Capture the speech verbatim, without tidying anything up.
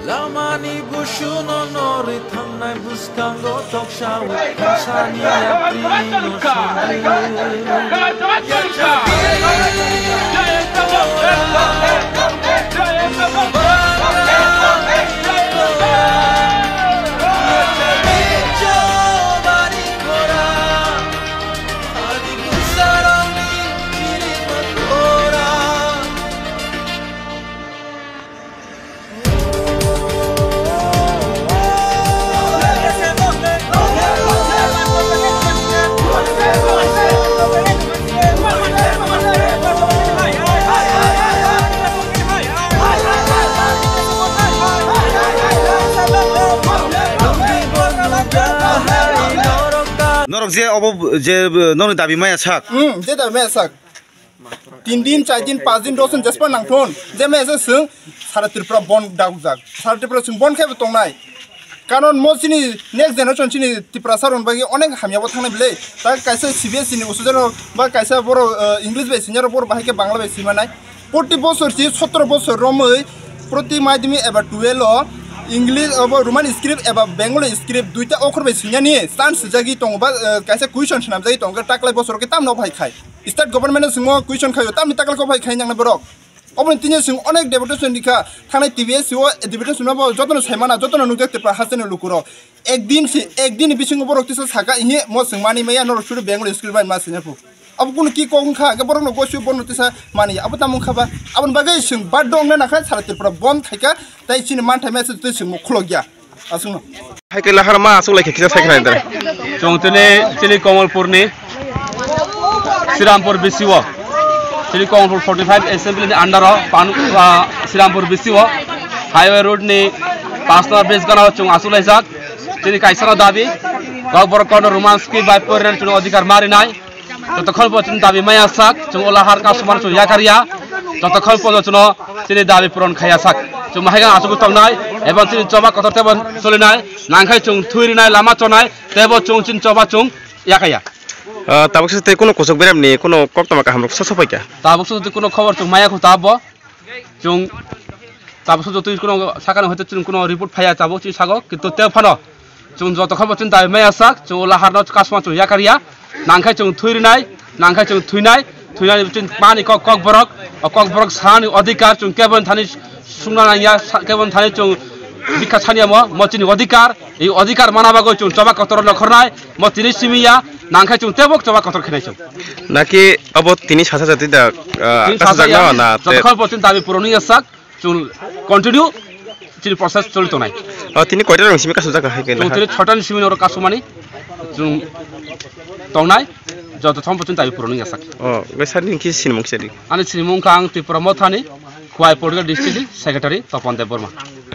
Lamani bushuno norwi thangnai bwskango toksawi thangsani yaprino songwi. Norok je obo je nokni dabi maya sak. Hmm, je dabi maya sak. Tin din, char din, panch din, dos din jespa nangthun, je maya se swng sara Tripura bon dakjak. Sara Tripura swng bon khe bo tongnai. Karon mo chini next generation chini Tiprasa rok bagwi onek hamya bo thangnai bile. Ta kaisa C B S E ni usujar rok ba kaisa borok, eh, English bai sinyarok borok bahai khe Bangla bai simanai. Proti bosor si sotro bosor romwi proti madhyamik eba twelve o English obo Roman script eba Bengali script duita okhor bai sinyani chance swijagwi tongo ba, eh, kaisa question swnamjagwi tongo taklai bosor khe tamno bahai khai. State government no swngmo question khaio, tamni taklai kok bai khai nangna borok. Oboni tini swng onek deputation rikha, thangnai T V S C o deputation no bo jotono saimana, jotono nukjak Tripura hasteni lukurok. Ek din si, ek din ni bisingo borok tisa saka, "Ihi, mo swng mani maya, norok suri Bengali school bai ma sina phu." Abo kunu ki kok wngkha, hwnkhe borok no gosio bono tisa mani, abo tamo wngkha ba? Aboni bagwi swng ba dong na nakha, sara Tripura bon khaika, tai chini manthai maya se twi swng mo khulok ya. Aswkno. Hai khe lahar ma aswk lai khe kisa sai khnai dara. Chwng tini chini Kamalpur ni Srirampur B C o, chini Kamalpur forty five assembly ni under o Panu, ah, Srirampur B C o highway road ni Pastor bridge gana o chwng aswk laijak. Chini kaisa no dabi, Kokborok kono Roman script bai porinan chwng odhikar marinai. Jotokhon po chwng dabi maya sak, chwng ola har customer chwng yakar ya. Jotokhon po chwng chini dabi puron khaya sak. Chwng mahai gang aswk tongnai, ebong chini choba kotor tebo solinai, nangkhai chwng thwi rinai, lama chonai, tebo chwng chini choba chwng yakaya. Ah, tabuk se tei kuno kusuk berem ni kuno koktwma kaham rok soso paikha. Tabuk se tei kuno khobor chwng maya khu tabo. Chwng tabuk se jotoi kuno sakani hoite chwng kuno report phaya tabuk chini sago, kintu tei phano chwng jotokhon bo chini dabi maya sak, chwng ola harno customer chwng yakar ya, nangkhai chwng thwi rinai, nangkhai chwng thwinai, thwinai chwng mani kok, Kokborok, o Kokborok sani odhikar chwng keboni thani sungna nangya, sa-, keboni thani chwng bikha saniya mo, mo chini odhikar, ei odhikar mana bagwi chwng choba kotor nokhornai, mo tini simi ya, nangkhai chwng tebo choba kotor khenai chwng. Naki abo tini sasa jati da, ah, tini sasa kasajak ya, na, na, te- jotokhon bo chini dabi puron ya sak, chwng continue chini process choli tongnai. O, tini koita rong simi kasajak hai khe chwng na? Tini chhota ni simi oro kasumani chwng tongnai, jotokhon bo chini dabi puron ya sak. O, bai sir ni khe sinimung kisa di. Ani sinimung kha ang Tripura Mothani, Khowai Political District ni Secretary Topon Debbarma.